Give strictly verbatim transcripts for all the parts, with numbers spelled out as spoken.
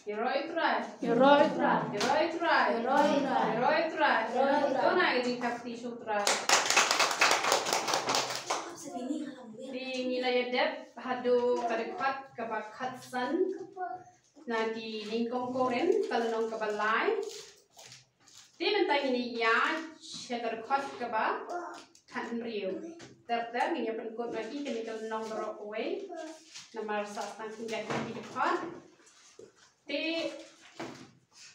Ïaroh ïa u Trai. Ïaroh ïa u Trai. Ïaroh ïa u Trai. Ïaroh ïa u Trai. Ïaroh ïa u Trai. Ïaroh ïa u Trai. To ngin ïa kynthih sha u Trai. Te ngi la ïa dep haduh ka dkhot kaba khatsan na ki nyngkong Korinth ka lynnong kaba lai. Te mynta ngin ïa ïaid sha ka dkhot kaba khathynriew. Ter ter ngin ïa pynkut ma ki kane ka lynnong baroh kawei. Namar sa tang khyndiat ki dkhot. Te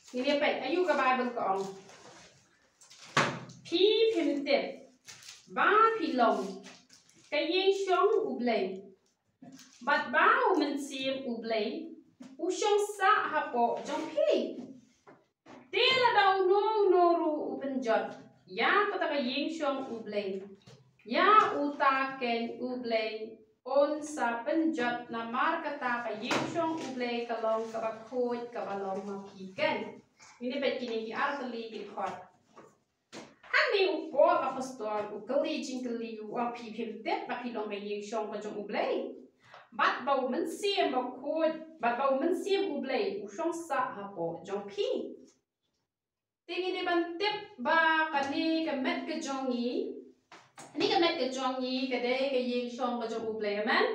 ngin ïa peit aïu ka Baibl ka ong. Phi phim tip ba phi long ka ïing shong U Blei, bad ba U Mynsiem U Blei u shong sah hapoh jong phi. Te lada uno uno ruh u pynjot ïa kata ka ïing shong U Blei, ïa uta keiñ U Blei un sa pynjot, namar kata ka ïing shong U Blei ka long kaba khuid kaba long ma phi keiñ. Ngin ïa peit kine ki ar tylli ki dkhot. Hangne u Paul apostol u kylli jingkylli, u ong, phi phim tip ba phi long ka ïing shong ka jong U Blei, bad ba U Mynsiem Bakhuid, bad ba U Mynsiem U Blei u shong sah hapoh jong phi. Te ngin ïa ban tip ba kane ka met ka jong ngi, kane ka met ka jong ngi ka dei ka ïing shong ka jong U Blei, amen.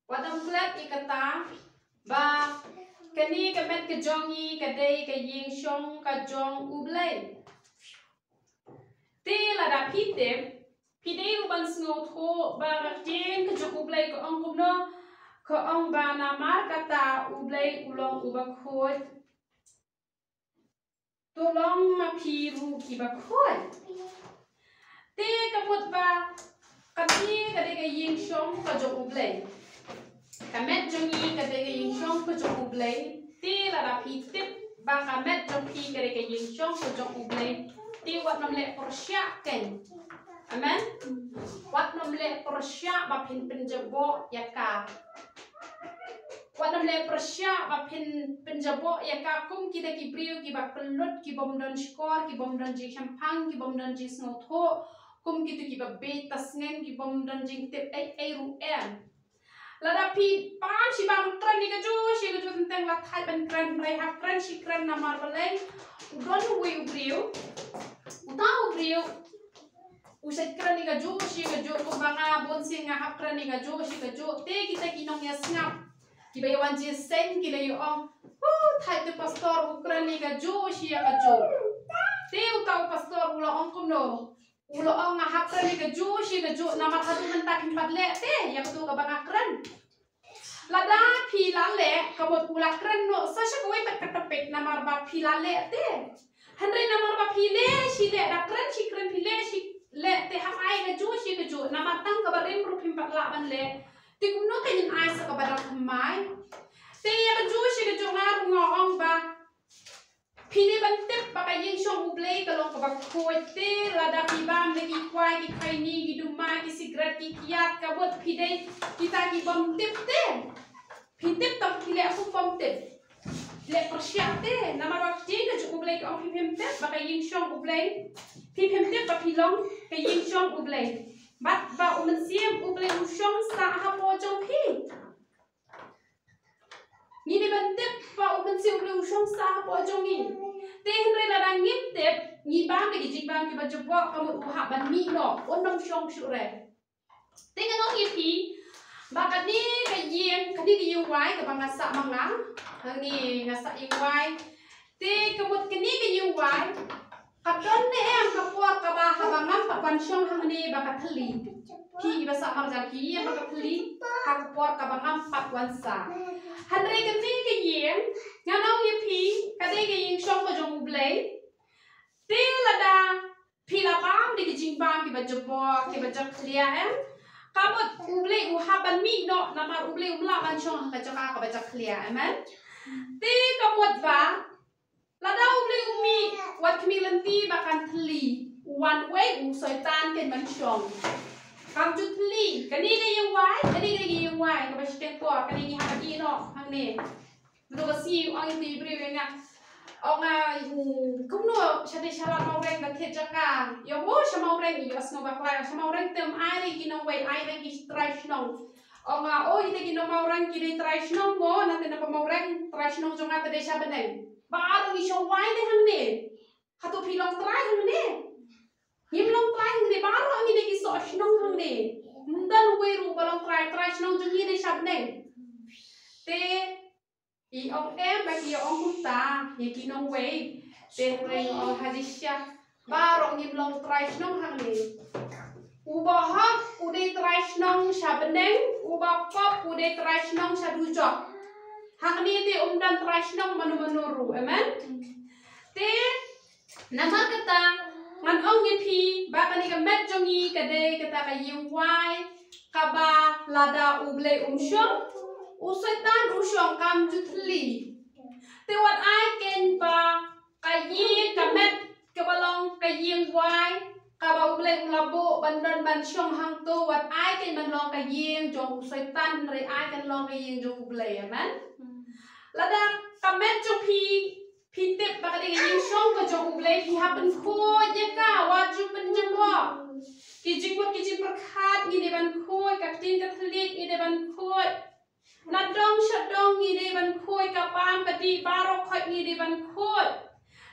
Wat nym klet ïa kata ba kane ka met ka jong ngi ka dei ka ïing shong ka jong U Blei. Te lada phi tip, phi dei ruh ban sngewthuh ba ka ktien ka jong U Blei ka ong kumno, ka ong ba namar kata U Blei u long uba khuid, to long ma phi ruh kiba khuid. Te ka mut ba kane ka dei ka ïing shong ka jong U Blei. Ka met jong ngi ka dei ka ïing shong ka jong U Blei. Te lada phi tip ba ka met jong phi ka dei ka ïing shong ka jong U Blei, te wat nym leh pyrshah keiñ. Amen. Wat nym leh pyrshah ba phin pynjaboh ïa ka. Wat nym leh pyrshah ba phin pynjaboh ïa ka kum kita ki briew kiba kyllut, ki bym don shkor, ki bym don jingshemphang, ki bym don jingsngewthuh, kum kito kiba bieit tasngen, ki bym don jingtip ei ei ruh em. Lada phi bam shi bam kren ïa kajuh shi kajuh, teng teng la thait ban kren, hynrei hap kren shi kren namar balei? U don uwei u briew, uta u briew u shait kren ïa kajuh shi kajuh, kumba nga bun sien nga hap kren ïa kajuh shi kajuh. Te kita ki nongïasngap kiba ïa wan jingïaseng ki la ïa ong, "Huh, thait te pastor u kren ïa kajuh shi ïa kajuh." Te uta u pastor u la ong kumno? U la ong, "Nga hap kren ïa kajuh shi kajuh namar haduh mynta phim pat leh te ïa kato kaba nga kren." Lada phi la leh, ka mut u la kren noh sa sha kawei pat ka topic namar ba phi la leh te. Hynrei namar ba phi leh shi leh, da kren shi kren, phi leh shi leh te, hap ai kajuh shi kajuh namar tang kaba rim ruh phim pat lah ban leh. Te kumno ka ngin ai sa kaba dang thymmai? Te ïa kajuh shi kajuh nga ruh nga ong ba phi dei ban tip ba ka ïing shong U Blei ka long kaba khuid. Te lada phi bam da ki kwai, ki khaini, ki dumai, ki sikret, ki kiad, ka mut phi dei kita ki bym tip te. Phi tip tang phi leh kum bym tip. Leh pyrshah te, namar ba ka ktien ka jong U Blei ka ong phi phim tip ba ka ïing shong U Blei. Phi phim tip ba phi long ka ïing shong U Blei, bad ba U Mynsiem U Blei u shong sah hapoh jong phi. Ngi dei ban tip ba U Mynsiem U Blei u shong sah hapoh jong ngi. Te hynrei lada ngim tip, ngi bam da ki jingbam kiba jaboh, ka mut u hap ban mih noh, un ym shong shuh re. Te ngan ong ïa phi ba kane ka ïing, kane ka ïing wai kaba nga sah ma nga, hangne nga sah ïing wai. Te ka mut kane ka ïing wai ka don ne em ka por kaba haba ngam pat wan shong hangne ba ka thylli? Phi ba sah marjan phi ïa ba ka thylli ha ka por kaba ngam pat wan sah. Hynrei kane ka ïing, ngan ong ïa phi, ka dei ka ïing shong ka jong U Blei. Te lada phi la bam da ki jingbam kiba jaboh, kiba jakhlia, em, ka mut U Blei u hap ban mih noh, namar U Blei um lah ban shong ha ka jaka kaba jakhlia. Amen. Te ka mut ba lada U Blei u mih, wat khmih lynti ba kan thylli, u wan uwei u Soitan keiñ ban shong. Kam ju thylli. Kane ka ïing wai, kane ka ïing wai kaba shiteng por, kane ngi hap ban ïeh noh hangne. Mynta ka sngi u ong ïa uto u briew ïa nga, ong nga, u, kumno shatei shalad Mawreng da thied jaka. Ïa, u, sha Mawreng, ïa, sngew bakla, sha Mawreng te ym ai re ki nongwei, ai re ki trai shnong. Ong nga, o, ite ki nong Mawreng ki dei trai shnong mo, nangta na pa Mawreng trai shnong jong nga te dei sha bneng. Baroh ngi shong wai te hangne. Hato phi long trai hangne? Ngim long trai hangne, baroh ngi dei ki soh shnong hangne. Ym don uwei ruh ba long trai, trai shnong jong ngi dei sha bneng. Te i ong em ba ki ong kumta ïa ki nongwei. Te hynrei nga ong ha jingshisha baroh ngim long trai shnong hangne. U bahok u dei trai shnong sha bneng, u bapop u dei trai shnong sha dujok. Hangne te um don trai shnong mano mano ruh, amen. Te namar kata ngan ong ïa phi ba kane ka met jong ngi ka dei kata ka ïing wai kaba lada U Blei um shong, u Soitan u shong kam ju thylli. Te wat ai keiñ ba ka ïing ka met kaba long ka ïing wai kaba U Blei u la buh ban don ban shong hangto, wat ai keiñ ban long ka ïing jong u Soitan, hynrei ai kan long ka ïing jong U Blei, amen. Lada ka met jong phi, phi tip ba ka dei ka ïing shong ka jong U Blei, phi hap pynkhuid ïa ka, wat ju pynjubok. Ki jingmut ki jingpyrkhat ngi dei ban khuid, ka ktien ka thylliej ngi dei ban khuid. Na dong sha dong ngi dei ban khuid, ka bam ka dih baroh khoit ngi dei ban khuid.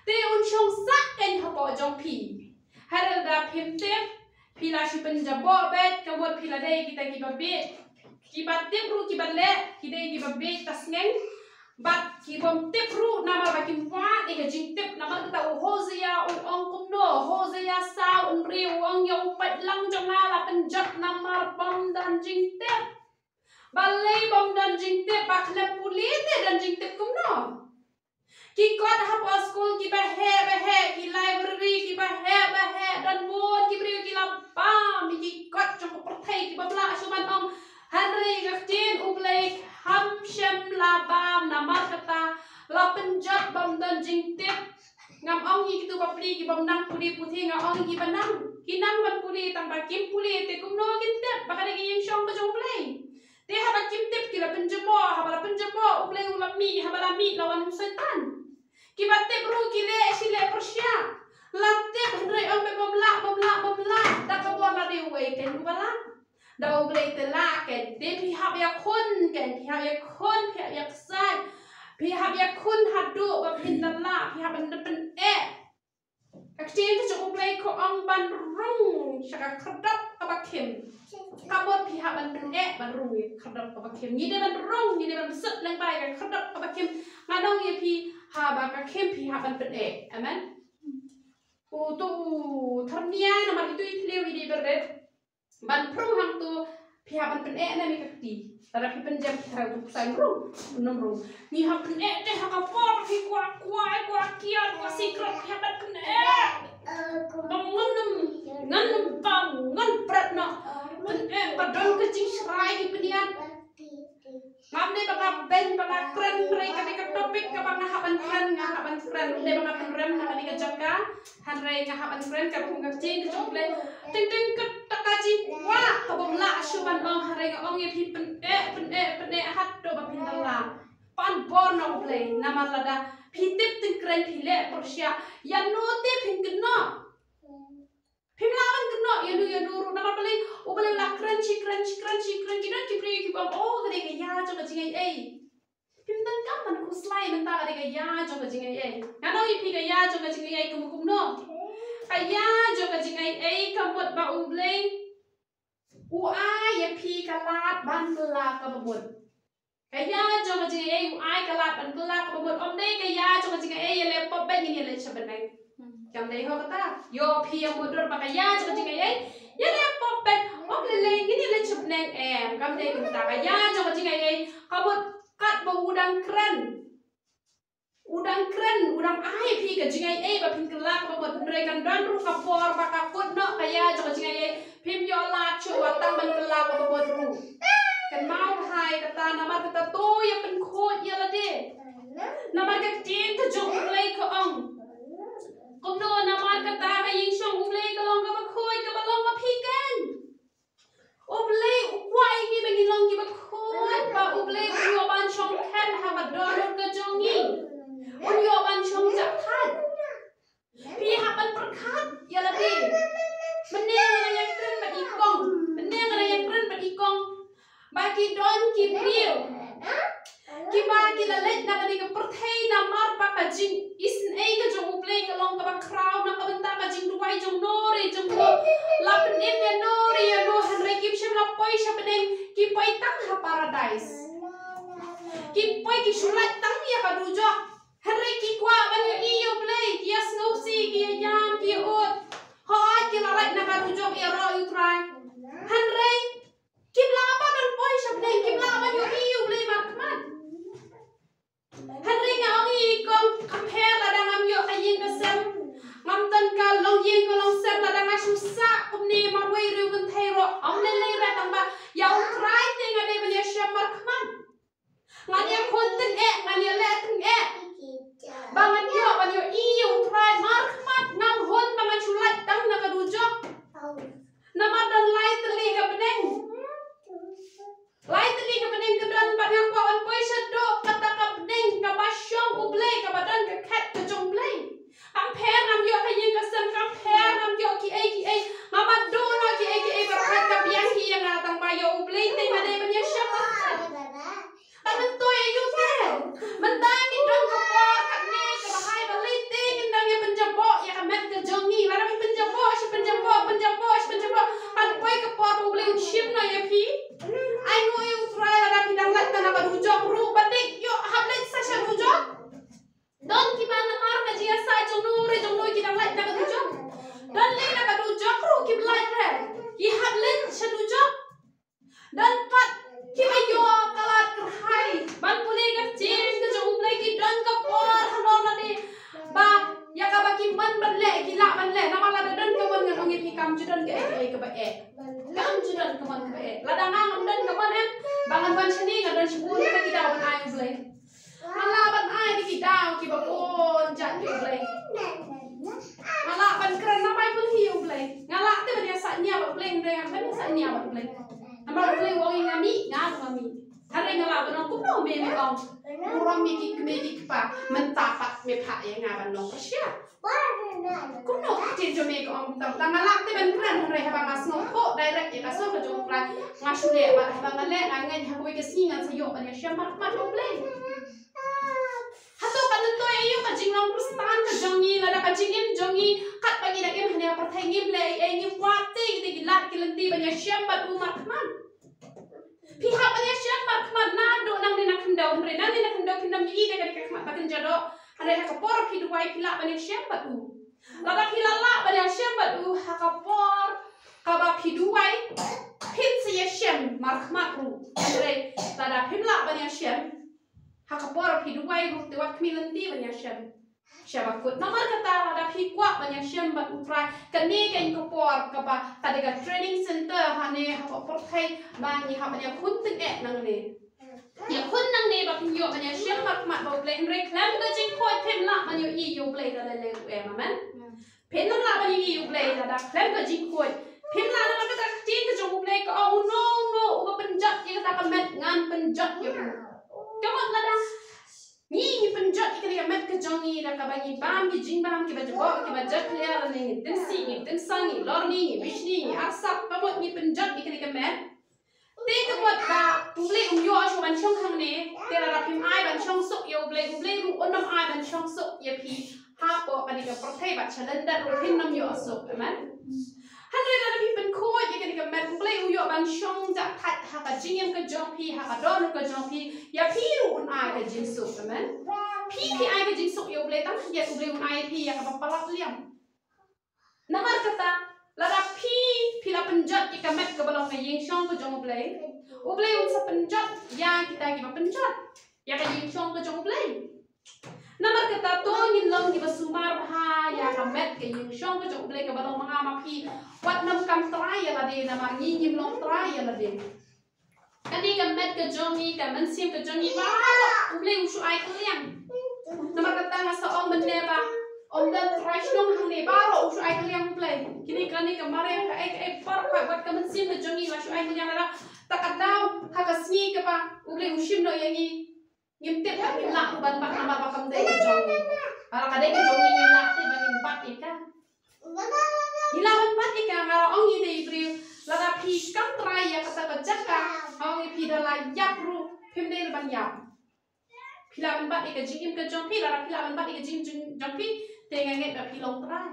Te un shong sah keiñ hapoh jong phi. Hynrei lada phim tip, phi la shu pynjubok beit, ka mut phi la dei kita kiba bieit. Kiba tip ruh kiba leh ki dei kiba bieit ta sngewbha. Bad ki bym tip ruh namar ba kim wad ïa ka jingtip, namar kata u Hosea u ong kumno, Hosea saw hynriew u ong, ïa u paidlang jong nga la pynjot namar bym don jingtip. Balei bym don jingtip? Ba khlem pule te don jingtip kumno? Ki kot hapoh skul kiba heh ba heh, ki library kiba heh ba heh, don bun ki briew ki la bam ïa ki kot jong ka pyrthei kiba bym lah shuh ban ong. Hynrei ka ktien U Blei kam shym la bam, namar kata la pynjot bym don jingtip. Ngam ong ïa kitu ba plie ki bym nang pule puthi, nga ong ïa ki ba nang, ki nang ban pule, tang ba kim pule te kumno kin tip ba ka dei ka ïing shong ka jong U Blei. Te haba kim tip ki la pynjubok, haba la pynjubok U Blei u la mih, haba la mih la wan u Soitan. Kiba tip ruh ki leh shi leh pyrshah. La tip hynrei ong beit bym lah, bym lah, bym lah. Da ka bor la dei uwei keiñ uba lah. Da U Blei te lah keiñ. Te phi hap ïakhun keiñ, phi hap ïakhun, phi hap ïaksaid. Phi hap ïakhun haduh ba phin da lah, phi hap ban da pyneh. Ka ktien ka jong U Blei ka ong ban rung sha ka khyrdop kaba khim. Ka mut phi hap ban pyneh ban rung ïa ka khyrdop kaba khim. Ngi dei ban rung, ngi dei ban bsut lyngba ïa ka khyrdop kaba khim. Ngan ong ïa phi, haba ka khim phi hap ban pyneh. Amen. U tu u thyrniang namar itu i thliew i dei beret. Ban pynrung hangto phi hap ban pyneh na me ka kti. Lada phi pynjem ki tharai tu ksai rung, nym rung. Ngi hap pyneh te ha ka por phi kwah kwah kwah kiar kwah sikret phi hap ban pyneh. Ba ngan nym, ngan nym ba ngan pret noh. Pyneh ba don ka jingshrai ki pynïaid. Ngam dei ba nga beiñ ba nga kren, hynrei ka dei ka topic kaba nga hap ban kren, nga hap ban kren. Dei ba nga pynrem na kane ka jaka, hynrei nga hap ban kren ka kum ka ktien ka jong U Blei. Teng teng kata ka jingkwah kaba ym lah shuh ban ong, hynrei nga ong ïa phi pyneh pyneh pyneh haduh ba phin da lah. Pan bor na U Blei namar lada phi tip teng kren phi leh pyrshah, ïano te phin kynnoh. Phim lah ban kynnoh ïano ïano ruh namar balei? U Blei u la kren shi kren shi kren shi kren, ki don ki briew kiba ong, oh, ka dei ka ïa jong ka jingaiei. Phim donkam ban khuslai mynta ka dei ka ïa jong ka jingaiei. Ngan ong ïa phi ka ïa jong ka jingaiei ka mut kumno? Ka ïa jong ka jingaiei ka mut ba U Blei u ai ïa phi ka lad ban kylla kaba mut. Ka ïa jong ka jingaiei u ai ka lad ban kylla kaba mut, ym dei ka ïa jong ka jingaiei ïaleh pop beit ngin ïaleit sha bneng. Kam dei ho kata. Ïoh phi ïa mutdur ba ka ïa jong ka jingaiei ïaleh pop beit, ym lei lei ngin ïaleit sha bneng, em, kam dei kumta. Ka ïa jong ka jingaiei ka mut katba u dang kren. U dang kren, u dang ai phi ka jingaiei ba phin kylla kaba mut, hynrei kan don ruh ka por ba ka kut noh ka ïa jong ka jingaiei, phim ïoh lad shuh wat tang ban kylla kaba mut ruh. Kynmaw bha ïa kata, namar kata to ïa pynkhuid ïa lade. Namar ka ktien ka jong U Blei ka ong, kumno, namar kata ka ïing shong U Blei ka long kaba khuid, kaba long ma phi keiñ. U Blei u kwah ïa ngi ba ngin long kiba khuid, ba U Blei un ïoh ban shong khet ha ka dohnud ka jong ngi. Un ïoh ban shong jahthait. Phi hap ban pyrkhat ïa lade. Mynne nga dang ïakren bad i kong. Mynne nga dang ïakren bad i kong. Ba ki Ki poi ki shu lait tang ïa ka dujok. Hynrei ki kwah ban ïohi ïa U Blei, ki ïa sngewsih, ki ïa ïam, ki ïa ud. Hooid ki la lait na ka dujok ïaroh ïa U Trai. Hynrei kim lah pat ban poi sha bneng, kim lah ban ïohi ïa U Blei markhmat. Hynrei nga ong ïa i kong, kam pher lada ngam ïoh ka ïing ka sem, ngam don ka longïing ka longsem, lada nga shu sah kumne marwei riewkynthei ruh ym lei lei re, tang ba ïa U Trai te nga dei ban ïashem markhmat. Ngan ïakhun tyngeh, ngan ïaleh tyngeh ba ngan ïoh ban ïohi ïa U Trai markhmat. Ngam hun ba ngan shu lait tang na ka dujok. Namar don lai tylli ka bneng. Lai tylli ka bneng ka don bad nga kwah ban poi shaduh kata ka bneng kaba shong U Blei, kaba don ka khet ka jong U Blei. Kam pher ngam ïoh ka ïing ka sem, kam pher ngam ïoh kiei kiei, ngam ado noh kiei kiei baroh, ka biang hi ïa nga, tang ba ïa U Blei te nga dei ban ïashem markhmat. Ba myntoi aïu te? Mynta ngi don ka por katne kaba hai ba lei te ngin dang ïa pynjaboh ïa ka met ka jong ngi. Lada ngi pynjaboh, shi pynjaboh, pynjaboh, shi pynjaboh, kan poi ka por ba U Blei un shim noh ïa phi. Ai nguh ïa U Trai lada phi dang lait na ka dujok ruh, ba dik ïoh hap leit sa sha dujok. Don kiba namar ka jingïasaid jong no re jong no ki dang lait na ka dujok. Don lei na ka dujok ruh kim lait re, ki hap leit sha dujok. Don pat kiba ïoh ka lad kyrhai ban pule ka ktien ka jong U Blei, ki don ka por halor lade ba ïa kaba kim mon ban leh ki lah ban leh. Namar lada don ka mon ngan ong ïa phi kam ju don kaei kaei kaba eh. Kam ju don ka mon kaba eh. Lada nga ngam don ka mon em ba ngan wan shane, nga don shibun ka ki daw ban ai U Blei. Nga lah ban ai da ki daw kiba bun jait ïa U Blei. Nga lah ban kren na Baibl hi ïa U Blei. Nga lah te ban ïasaid nia bad U Blei, hynrei ngam ïasaid nia bad U Blei. Namar U Blei u ong ïa nga mih, nga ruh nga mih. Hynrei nga lah ban ong kumno me me ong. Burom ïa ki kmie ki kpa, mynta pat me phah ïa nga ban long ka shyiap. Kumno ka ktien jong me ka ong kumta? Nga lah te ban kren, hynrei haba nga sngewthuh direct ïa ka sur ka jong U Trai, nga shu leh bad haba nga leh nga ngeit ha kawei ka sngi ngan sa ïoh ban ïashem markhmat U Blei. Hato kan myntoi aïu ka jinglong Khristan ka jong ngi lada ka jingim jong ngi katba ngi dang im hangne ha pyrthei ngim leh ei ei, ngim wad te kita ki lad ki lynti ban ïashem bad u markhmat? Phi hap ban ïashem markhmat naduh nangne na khyndew, hynrei nangne na khyndew phin ym ïohi da ka dei ka khmat ba kynja doh. Hynrei ha ka por phi duwai phi lah ban ïashem bad u. Lada phi la lah ban ïashem bad u ha ka por kaba phi duwai, phin sa ïashem markhmat ruh. Hynrei lada phim lah ban ïashem ha ka por phi duwai ruh, te wat khmih lynti ban ïashem sha ba kut. Namar kata lada phi kwah ban ïashem bad U Trai, kane ka dei ka por kaba ka dei ka training center hangne ha ka pyrthei ba ngi hap ban ïakhun tyngeh nangne. Ïakhun nangne ba phin ïoh ban ïashem markhmat bad U Blei, hynrei khlem ka jingkhuid phim lah ban ïohi ïa U Blei da lei lei ruh em, amen. Phin ym lah ban ïohi ïa U Blei lada khlem ka jingkhuid phim lah. Namar kata ka ktien ka jong U Blei ka ong, uno uno uba pynjot ïa kata ka met ngan pynjot ïa u. Ka mut lada ngi ngi pynjot ïa kane ka met ka jong ngi da kaba ngi bam ki jingbam kiba jaboh kiba jakhlia, lane ngi tynsih ngi tynsang, ngi lorni ngi bishni ngi arsap, ka mut ngi pynjot ïa kane ka met. Te ka mut ba U Blei um ïoh shuh ban shong hangne. Te lada phim ai ban shong suk ïa U Blei, U Blei ruh un ym ai ban shong suk ïa phi hapoh kane ka pyrthei, bad sha lyndet ruh phin ym ïoh suk. Amen. Hynrei lada phi pynkhuid ïa kane ka met, U Blei u ïoh ban shong jahthait ha ka jingim ka jong phi, ha ka dohnud ka jong phi. Ïa phi ruh un ai ka jingsuk. Amen. Phi phi ai ka jingsuk ïa U Blei, tang khyndiat U Blei un ai ïa phi ïa kaba palat liang. Namar kata lada phi phi la pynjot ïa ka met kaba long ka ïingshong ka jong U Blei, U Blei un sa pynjot ïa kita kiba pynjot ïa ka ïingshong ka jong U Blei. Namar kata to ngin long kiba sumar bha ïa ka met ka ïingshong ka jong U Blei kaba long ma nga ma phi. Wat nym kam trai ïa lade, namar ngi ngim long trai ïa lade. Kane ka met ka jong ngi, ka mynsiem ka jong ngi, baroh U Blei u shu ai kylliang. Namar kata nga sa ong mynne ba ym don trai shnong hangne, baroh u shu ai kylliang U Blei. Kine kane ka mareh, kaei kaei, baroh ka, bad ka mynsiem ka jong ngi la shu ai kylliang. Lada ta ka daw ha ka sngi kaba U Blei u shim noh ïa ngi, ngim tip ba ngin lah ruh ban bat namar ba kam dei ka jong ngi. Lada ka dei ka jong ngi, ngi lah te ba ngin bat ïa ka. Ngi lah ban bat ïa ka. Nga la ong ïa i briew, lada phi kam trai ïa kata ka jaka, nga ong ïa phi, da la ïap ruh phim dei ban ïap. Phi lah ban bat ïa ka jingim ka jong phi, lada phi lah ban bat ïa ka jingim jong phi, te nga ngeit ba phi long trai.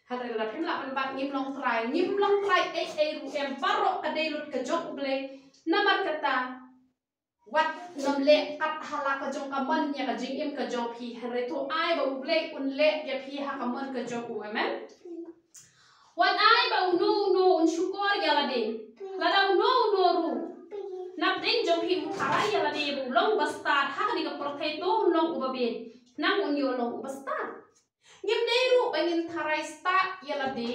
Hynrei lada phim lah ban bat, ngim long trai, ngim long trai ei ei ruh em, baroh ka dei lut ka jong U Blei. Namar kata wat nym leh kat ha la ka jong ka mon ïa ka jingim ka jong phi, hynrei to ai ba U Blei un leh ïa phi ha ka mon ka jong u. Amen. Wat ai ba uno uno un shukor ïa lade. Lada uno uno ruh na pdeng jong phi u tharai ïa lade ba u long bastad ha kane ka pyrthei, to un long uba bieit, nang un ïoh long u bastad. Ngim dei ruh ba ngin tharai stad ïa lade.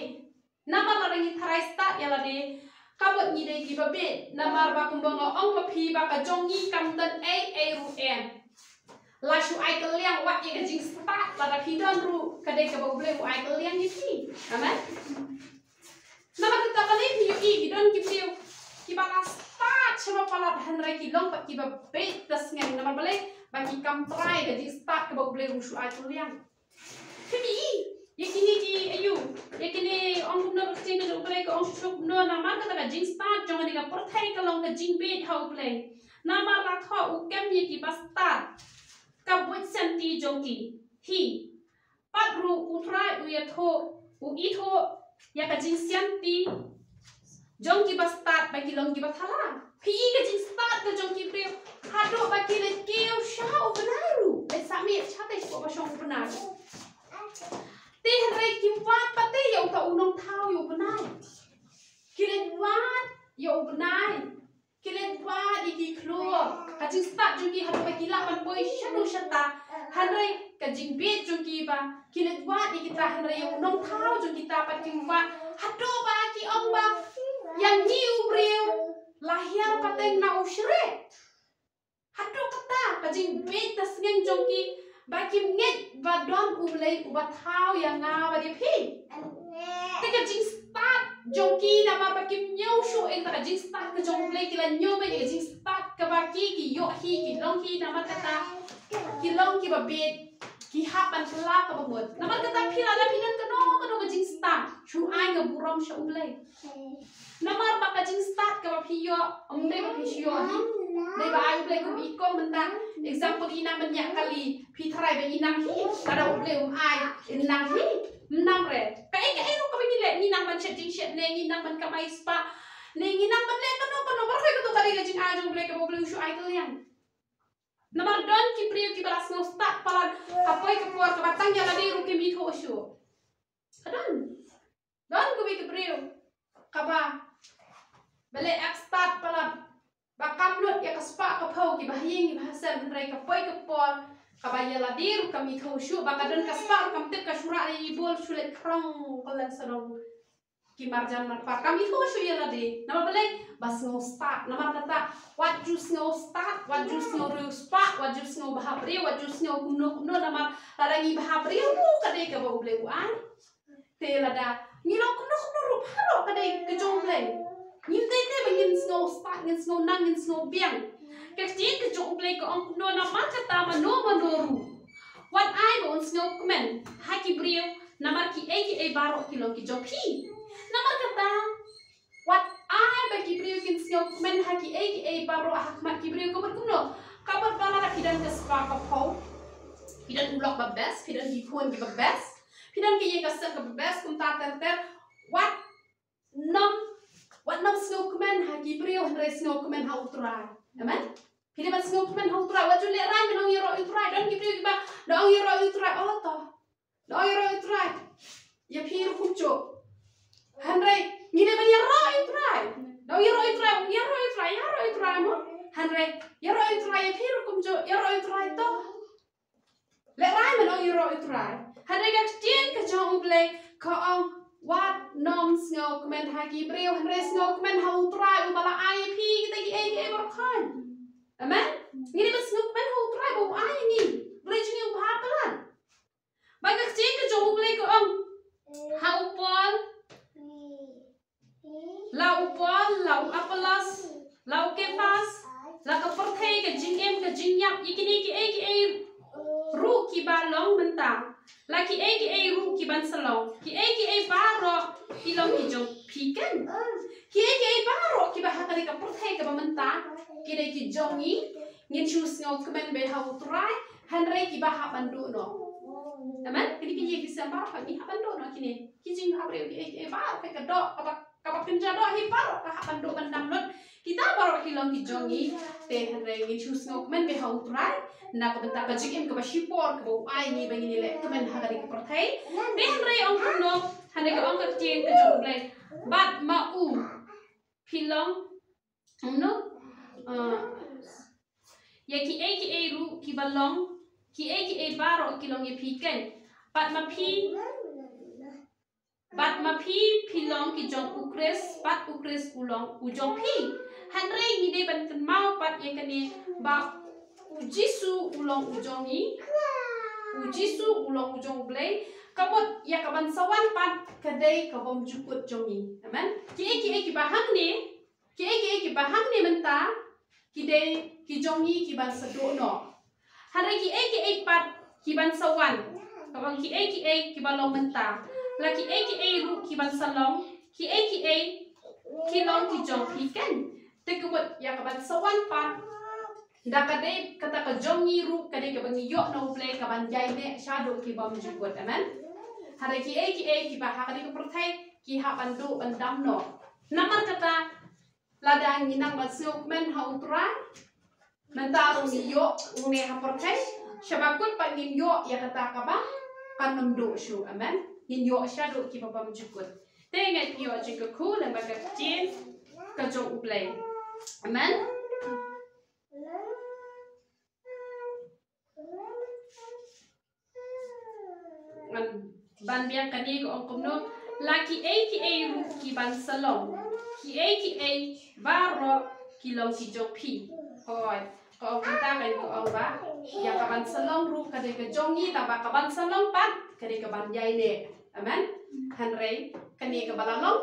Namar lada ngi tharai stad ïa lade, ka mut ngi dei kiba bieit. Namar ba kumba nga ong ma phi ba ka jong ngi kam don ei ei ruh em. La shu ai kylliang wat ïa ka jingstad, lada phi don ruh ka dei kaba U Blei u ai kylliang ïa phi. Amen. Namar kata balei phi ïohi ki don ki briew kiba la stad shaba palat, hynrei ki long pat kiba bieit ta sngewbha. Namar balei? Ba ki kam tharai ka jingstad kaba U Blei u shu ai kylliang. Phi ïohi ïa kine ki, aïu, ïa kine, ong kumno ka ktien ka jong U Blei, ka ong shuh shuh kumno, namar kata ka jingstad jong kane ka pyrthei ka long ka jingbieit ha U Blei. Namar la thoh u kem ïa ki bastad ka buit sianti jong ki. Hi. Pat ruh U Trai u ïathuh, u ithuh ïa ka jingsianti jong ki bastad ba ki long kiba thala. Phi i ka jingstad ka jong ki briew, haduh ba ki leit kiew sha u bnai ruh. Leit submit shatei sha kaba shong u bnai. Te hynrei kim wad pat te ïa uta u nongthaw ïa u bnai. Ki leit wad ïa u bnai. Ki leit wad ïa ki khlur. Ka jingstad jong ki haduh ba ki lah ban poi shano shata. Hynrei ka jingbieit jong ki ba ki leit wad ïa kita, hynrei ïa u nongthaw jong kita pat kim wad. Haduh ba ki ong ba ïa ngi u briew la hiar pateng na u shreh. Haduh kata ka jingbieit ta sngewbha jong ki ba kim ngeit ba don U Blei uba thaw ïa nga bad ïa phi. Te ka jingstad jong ki namar ba kim ñiew shuh ïa ka jingstad ka jong U Blei, ki la ñiew beit ïa ka jingstad kaba ki, ki ïoh hi, ki long hi, namar kata ki long kiba bieit, ki hap ban kylla kaba mut. Namar kata phi lada phi don kano kano ka jingstad, shu ai ka burom sha U Blei. Namar ba ka jingstad kaba phi ïoh, ym dei ba phi shu ïoh hi. Dei ba ai U Blei kum i kong mynta. Example, i nang ban ñiah kali, phi tharai ba i nang hi, lada U Blei um ai, i nang hi. Ym nang re. Kaei kaei ruh kaba ngi leh, ngi nang ban shet jingshet ne ngi nang ban kamai spah ne ngi nang ban leh kano kano, baroh kato ka dei ka jingai jong U Blei kaba U Blei u shu ai kylliang. Namar don ki briew kiba la sngewstad palat, ka poi ka por kaba tang ïa lade ruh kim ithuh shuh. Ka don. Don kawei ka briew kaba ba leh ap stad palat, ba kam lut ïa ka spah ka phew kiba ha ïing kiba ha sem, hynrei ka poi ka por kaba ïa lade ruh kam ithuh shuh, ba ka don ka spah ruh kam tip ka shu rah ïa i bol shu leit khrong kyllen shnong. Ki marjan marpa kam ithuh shuh ïa lade. Namar balei? Ba sngewstad. Namar kata wat ju sngewstad, wat ju sngew riewspah, wat ju sngew bha briew, wat ju sngew kumno kumno, namar lada ngi bha briew ruh ka dei kaba U Blei u ai. Te lada ngi long kumno kumno ruh baroh ka dei ka jong U Blei. Ngim dei te ba ngin sngewstad, ngin sngew nang, ngin sngew biang. Ka ktien ka jong U Blei ka ong kumno, namar kata mano mano ruh wat ai ba un sngewkmen ha ki briew, namar kiei kiei baroh ki long ki jong phi. Namar kata wat ai ba ki briew kin sngewkmen ha kiei kiei baroh ha khmat ki briew. Ka mut kumno? Ka mut ba lada phi don ka spah ka phew, phi don u lok ba best, phi don ki khun kiba best, phi don ka ïing ka sem kaba best, kumta ter ter, wat nym, wat nym sngewkmen ha ki briew, hynrei sngewkmen ha U Trai. Amen. Phi dei ban sngewkmen ha U Trai, wat ju lehrain ban ong ïaroh ïa U Trai. Don ki briew kiba da ong ïaroh ïa U Trai, oh to, da ong ïaroh ïa U Trai, ïa phi ruh kumjuh. Hynrei ngi dei ban ïaroh ïa U Trai. Da ong ïaroh ïa U Trai, ïaroh ïa U Trai, ïaroh ïa U Trai mo. Hynrei ïaroh ïa U Trai, ïa phi ruh kumjuh, ïaroh ïa U Trai to. Lehrain ban ong ïaroh ïa U Trai. Hynrei ka ktien ka jong U Blei ka ong wat nym sngewkmen ha ki briew, hynrei sngewkmen ha U Trai uba la ai ïa phi kita kiei kiei baroh. Amen. Ngi dei ban sngewkmen ha U Trai ba u ai ïa ngi. Blei jong ngi u bha palat. Ba ka ktien ka jong U Blei ka ong ha u Paul, la u Paul, la u Apollos, la u Kephas, la ka pyrthei, ka jingim, ka jingïap, ïa kine kiei kiei ruh kiba long mynta, la kiei kiei ruh kiban sa long, kiei kiei baroh ki long ki jong phi kan. Kiei kiei baroh kiba ha kane ka pyrthei kaba mynta ki dei ki jong ngi. Ngin shu sngewkmen beit ha U Trai, hynrei kiba hap ban duh noh. Amen. Kine ki ïing ki sem baroh ngi hap ban duh noh kine. Ki jingbhabriew kiei kiei baroh ka doh, kaba, kaba kynja doh hi baroh ka hap ban duh ban dam lut. Kita baroh ki long ki jong ngi, te hynrei ngin shu sngewkmen bha ha U Trai na ka bynta ka jingim kaba shipor kaba u ai ngi ba ngin ïaleh kmen ha kane ka pyrthei. Te hynrei ong kumno, hynrei ka ong ka ktien ka jong U Blei, bad ma u phi long, kumno, eh, ïa kiei kiei ruh kiba long, kiei kiei baroh ki long ïa phi keiñ. Bad ma phi, bad ma phi phi long ki jong U Khrist, bad U Khrist u long u jong phi. Hynrei ngi dei ban kynmaw pat ïa kane ba U Jisu u long u jong ngi. U Jisu u long u jong U Blei. Ka mut ïa kaban sa wan pat ka dei ka bymjukut jong ngi. Amen. Kiei kiei kiba hangne, kiei kiei kiba hangne mynta, ki dei ki jong ngi kiban sa duh noh. Hynrei kiei kiei pat kiban sa wan, kaba kiei kiei kiba long mynta, la kiei kiei ruh kiban sa long, kiei kiei ki long ki jong phi keiñ. Te ka mut ïa kaban sa wan pat, da ka dei kata ka jong ngi ruh ka dei kaba ngi ïoh na U Blei kaban ïaineh shaduh ki bymjukut. Amen. Hynrei kiei kiei kiba ha kane ka pyrthei ki hap ban duh ban dam noh. Namar kata, lada ngi nang ban sngewkmen ha U Trai, mynta ruh ngi ïoh ne ha pyrthei, sha ba kut pat ngin ïoh ïa kata kaba kan ym duh shuh. Amen. Ngin ïoh shaduh kiba bymjukut. Te ngeit phi ïoh jingkyrkhu lyngba ka ktien ka jong U Blei. Amen. Ngan ban biang kane ka ong kumno, la kiei kiei ruh kiban sa long, kiei kiei baroh ki long ki jong phi. Hooid, ka ong kumta, ka ong ba ïa kaban sa long ruh ka dei ka jong ngi, tangba kaban sa long pat ka dei kaban ïaineh. Amen. Hynrei kane kaba la long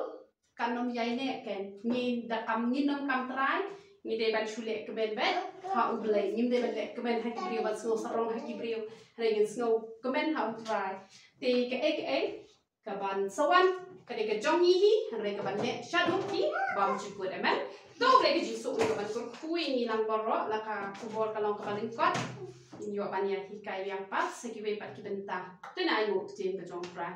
kan ym ïaineh keiñ. Ngi da kam, ngin ym kam trai, ngi dei ban shu leh kmen beit ha U Blei. Ngim dei ban leh kmen ha ki briew, ban sngew sarong ha ki briew. Hynrei ngin sngewkmen ha U Trai. Te kaei kaei kaban sa wan ka dei ka jong ngi hi, hynrei kaban leh shaduh ki bymjukut. Amen. To U Blei ka jingsuk un kaban kyrkhu ïa ngi lang baroh, la ka khubor ka long kaba lyngkot. Ngin ïoh ban ïa hikai biang pat sa kiwei pat ki bynta. Te na ai nguh ktien ka jong U Trai.